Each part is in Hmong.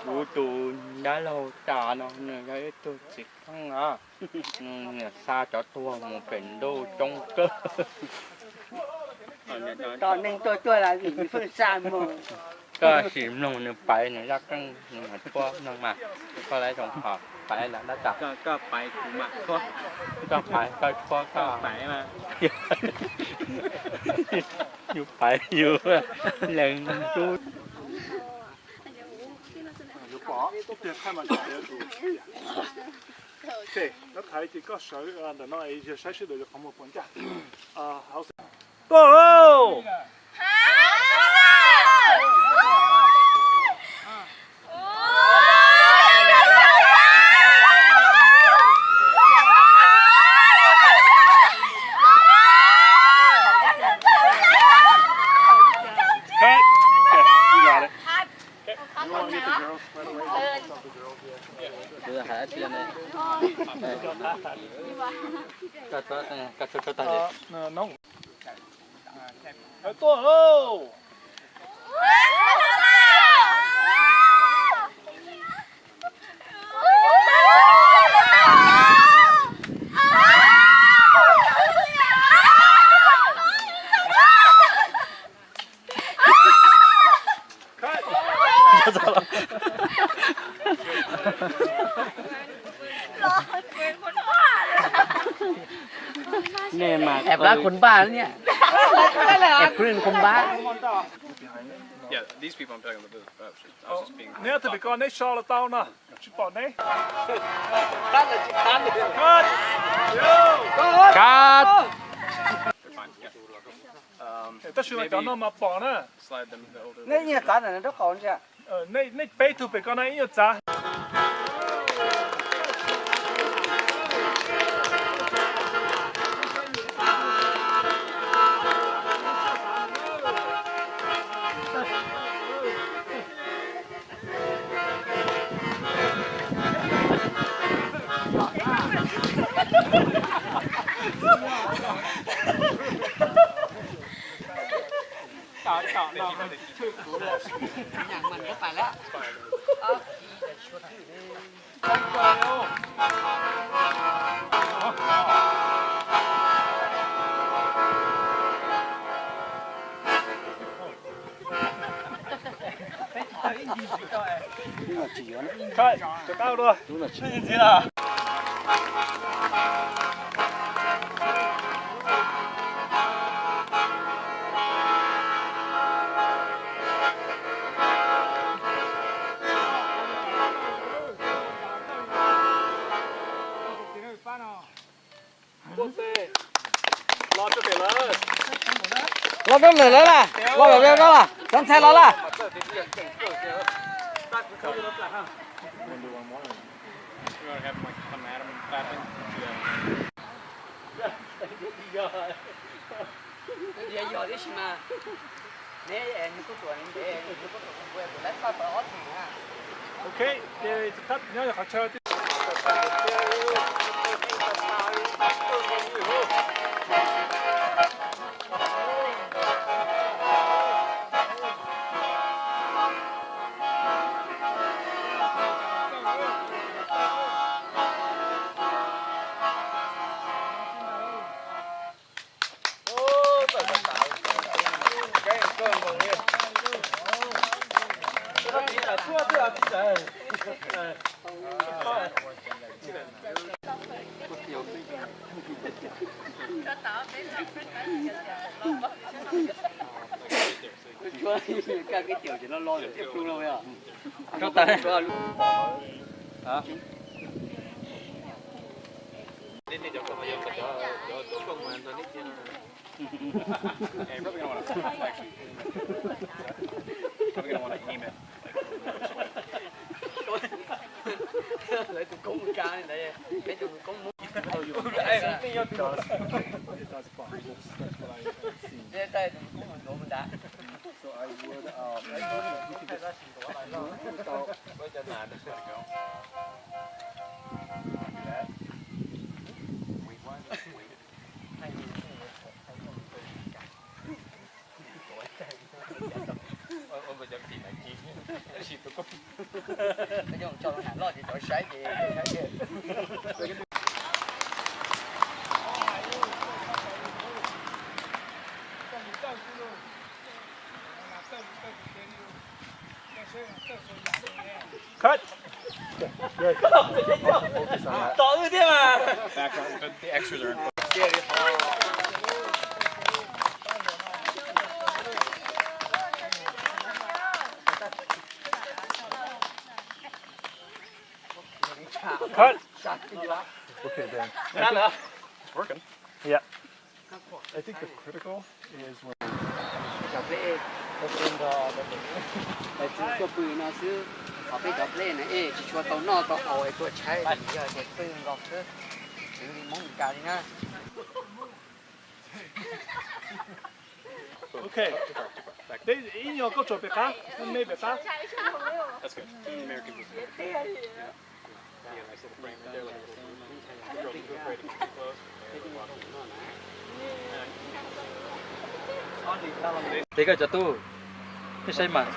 Kuv tus dab laug Tsav no nws yog ib tug txiv kheej os, nws xa cov tuag mus pem ntuj coob kawg. Tos neeg tuag tuag lawm vim nws pheej xa mus. Koj sim mloog nws paiv nws zaj qeej nws mas tshuab mloog mas, koj lawv zoo qhov paiv lawm dab tsi. Koj paiv koj tshuab koj. Yus paiv yus lees tub. Yuav pom ib tug qhaij mas tsis yuav tus. Ces lawv thaiv ces koj sawv ntawm no es yog saib sawv daws yuav qhov muag puas ncaj. Tuaj lauj! Cut. Okay, you got it. Okay. You want to get the girls right away? Help the girls, yeah. Tuaj lauj! Nej mas, em plab khun npaj ne, em plab khun npaj. Yeah, these people I'm talking about. Neb ob tug pem ko neb so los tau no, tsis pom neb. Cut. Tab sis mas cov no mas pom na. Nej ib nyuag txav ntawm no rau qaum ntsia. Nej peb tug pem ko no ib nyuag txav. Los rau lawm lawm las, los lawm lawm las, cov ntxhais los las. Ok, ces nyob qhov chaw. Rau tas. Lawv tus koob mus tsa li ntawd, peb tus koob mus. It does, it does bump. That's, that's what I, I've seen. Tej tus koob mus ntuav mus nrad. So I would, um, I would, we could just move without. Cut. Tom wb thiab mas. Background, but the extras are important. Cut. Okay, Dan. Working. Yeah. I think the critical is when. Cov pleb, cov pw no xwb, qhov peb cov pleb no es tsis tshua tau noj tau haus es tuaj tshaib, yog ces pw nkaus xwb, tsis li Hmoob Meskas li na. Okay. Ib nyuag koj tsuas pem qab, me pem qab. Tes koj cov tub, nej saib mas.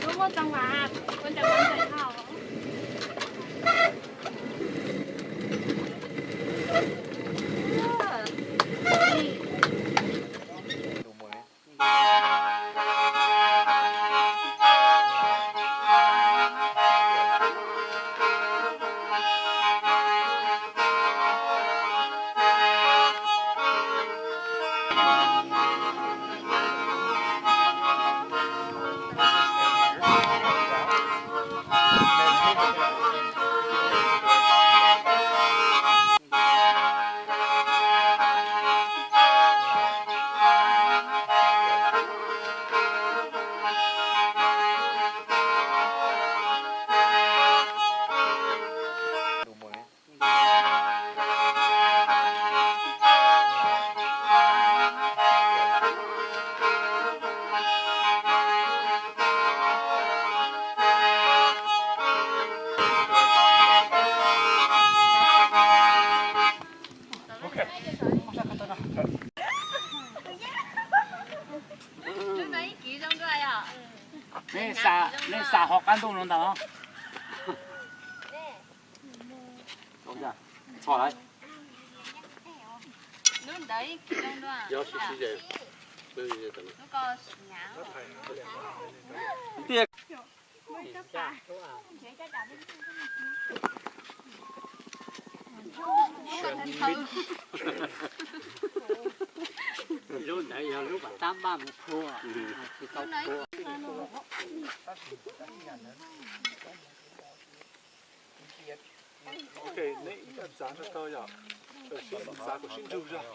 Tú muaj tau mas, ua cas ua ntawm no. Nej xav hov qab ntuj no ntag los? Txhom lawm. Lub ntawd yog lub pas tab npaj mus phua, tsis tau phua. Ok, neb ib co txav rau tau yom, txav kom sib ntsug zog.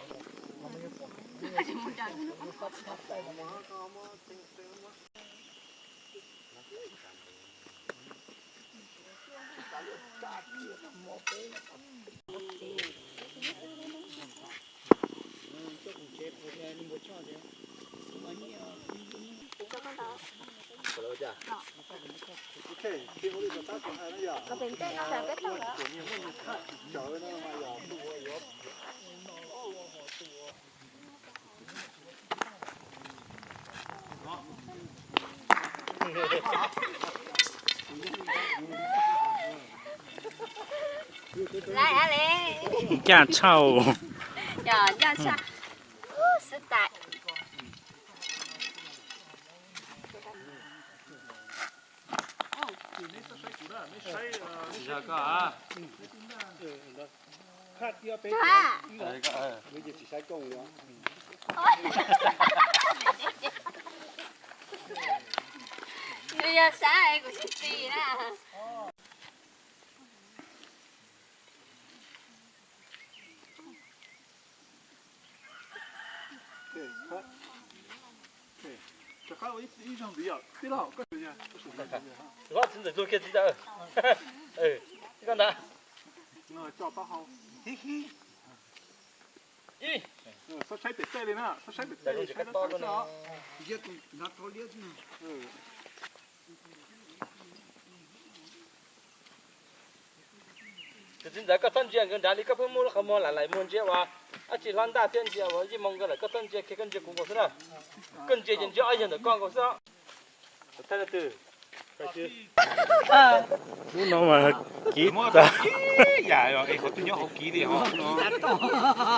Ncaj tshaj. Yog ncaj tshaj. Xwb tas. Nws yog sab es kuv tsis txi na. Rov qab ua ib zaug ntxiv yom, tij laug. Txi ntawm tuag kiag txiv ntawd. Koj ntag. Txhob tshaib pem tej li na, txhob tshaib pem tej, tshaib tau tshaib xwb os. Tus txiv ntxawm, koj txhob ntsia nkawd nrad li, koj pheej muab lub qhov muag lam lais muag ntsia ua Tsis hla ntaj thiab ntsia uas yij moo nkawd lawm, koj txhob ntsia kiag, koj ntsia kuv nkaus xwb na. Koj ntsia ces ntsia ob yawg ntawm koj nkaus xwb. Thaij leej twg? Lub no mas kiv tas. Yam es qhov twg nyob hauv kiv li hos.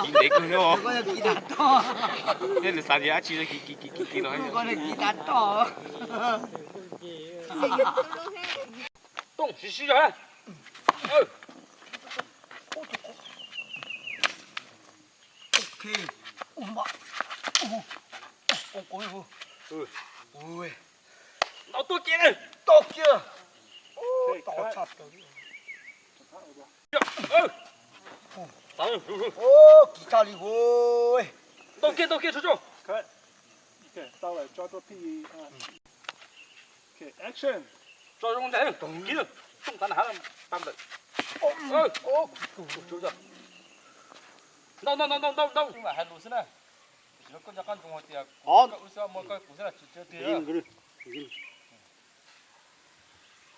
Kiv ntev kawg nyob. Nej lawv xav tias dab tsi kiv kiv kiv kiv los. Tooj siv siv zog na. Ntaus tuaj kiag na. Tau kiag. Tau tshaj plaws li. Kiv tshaj li ua. Ntaus kiag, ntaus kiag, tso tso. Tso zoo ntag, kiv, tooj tav na, tag lawm. Ntaus, ntaus, ntaus, ntaus, ntaus, ntaus, ntaus. Hais lus xwb na. Koj nco qab ntsoov hais tias kuv, koj wb xwb, muaj koj kuv xwb, tsis tsw twg.